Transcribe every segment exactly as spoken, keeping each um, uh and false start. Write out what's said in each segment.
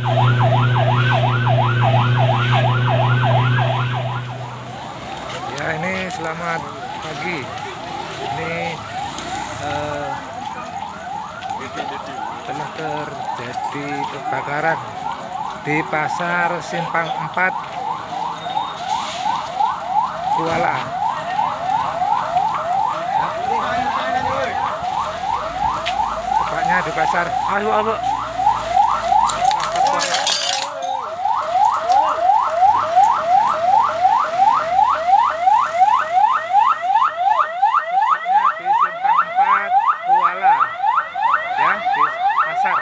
Ya, ini selamat pagi. Ini, eh, telah terjadi kebakaran di Pasar Simpang Empat, Kuala. Tepatnya di pasar. Ayo, ayo. Tepatnya di Simpang Empat, Kuala. Ya, di pasar.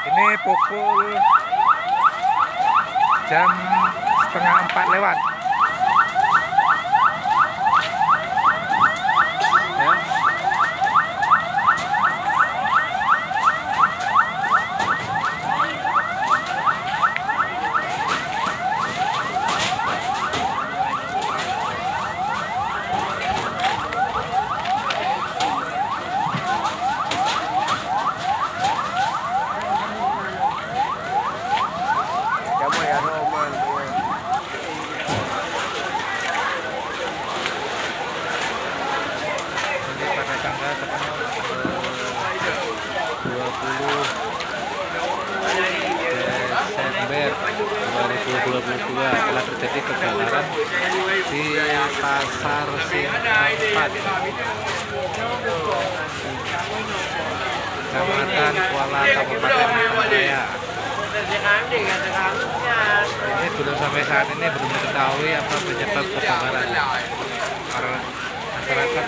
Ini pukul jam setengah empat lewat. Ya. Jadi pada tanggal sepuluh, dua puluh Desember dua ribu dua puluh dua telah terjadi kebakaran di Pasar Simpang Empat, Kecamatan Kuala, Kabupaten Batang Jaya. Ini belum, sampai saat ini belum diketahui apa penyebab kebakaran. Para masyarakat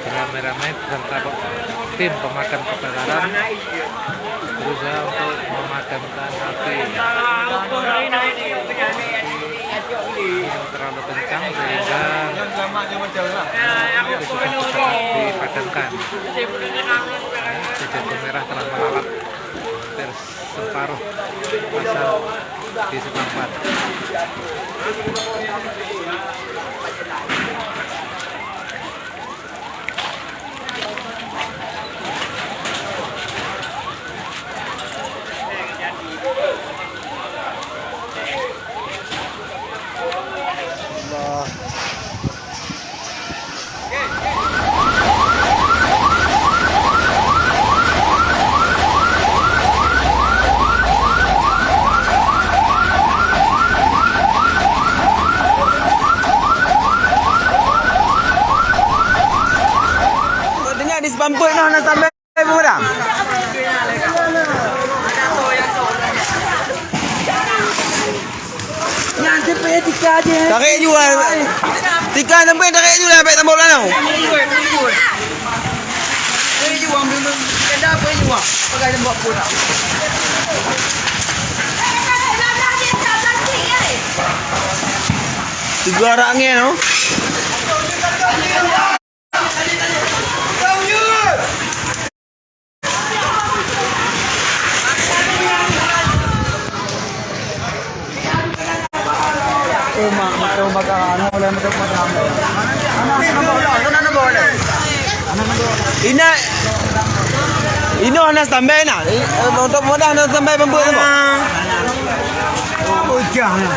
beramai-ramai beserta pe-, tim pemadam kebakaran berusaha untuk memadamkan api. Api yang terlalu kencang sehingga api susah dipadamkan. Ini, si jago merah telah melalap hampir separuh pasar di Simpang Empat. Dengar di sepampet noh, na sampai. Hai, pemuda. Nyan sipéh tika jih. Tarék jua. Tika sampai tarék jua, sampai tambok danau. Tiga orang angin tu. Ina, inoe hana standby na. Eh, untuk pemuda hana standby pambeuet tu. Ujah na.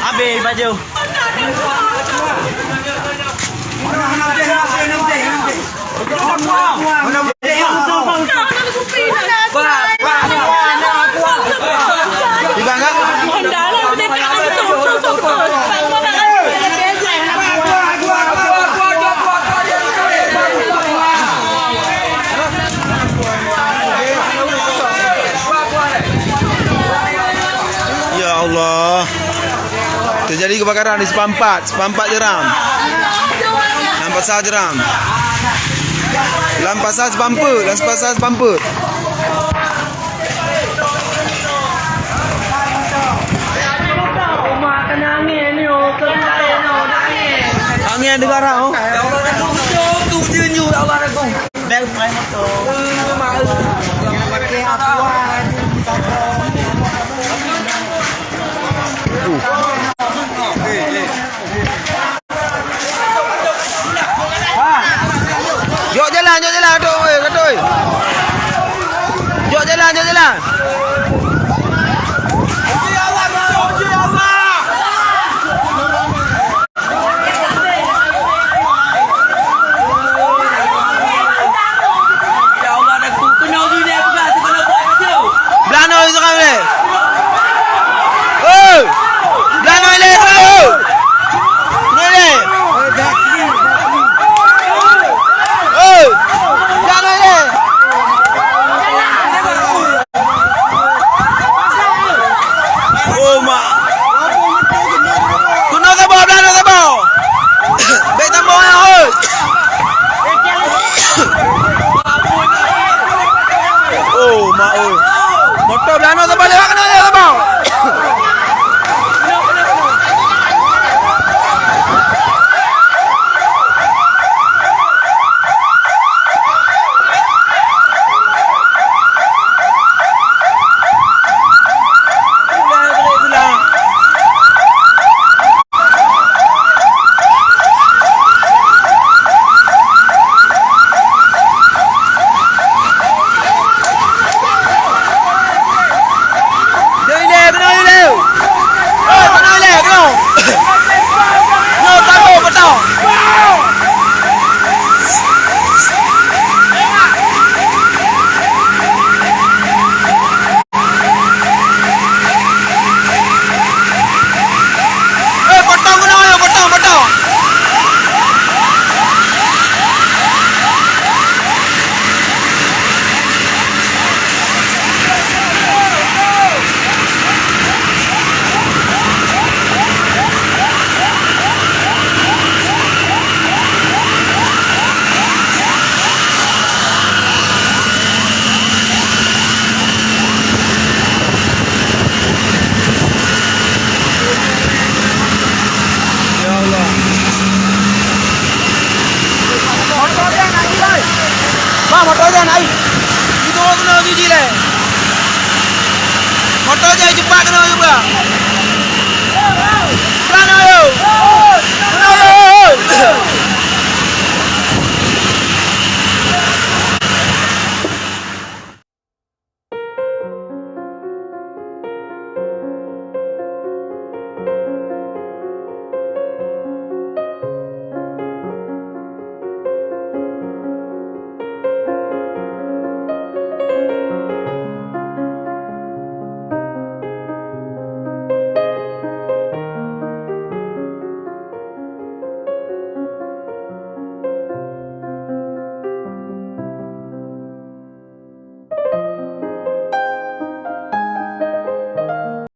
Habis baju. Ya Allah. Terjadi kebakaran di Simpang Empat, Simpang Empat Jeram. Lam Pasar Jeram. Lam Pasar Simpang Empat, Lam Pasar Simpang Empat. Angin negara, oh. Jok jalan, jok jalan, aduh, weh, aduh. Jalan, jalan. Belah noe sekarang ni. Oi! Belah noe ilèe, belah noe. Belah noe ilèe. Oi! Belah noe ilèe. Oh, mak. Keunoe saboh, belah noe saboh. Bèk tambah, oi. Oh, mak oi. Moto belah noe saboh lewat keunoe, lewat saboh. Jom ilèe, keunoe ilèe. Oh, keunoe ilèe, keunoe. Nyoe tanggong beutôi. Eh, potong keunoe, potong, potong. Ya Allah. Bah, moto jai naik. Itu keunoe gigi lé. Moto jai cepat keunoe juga. Sana yo.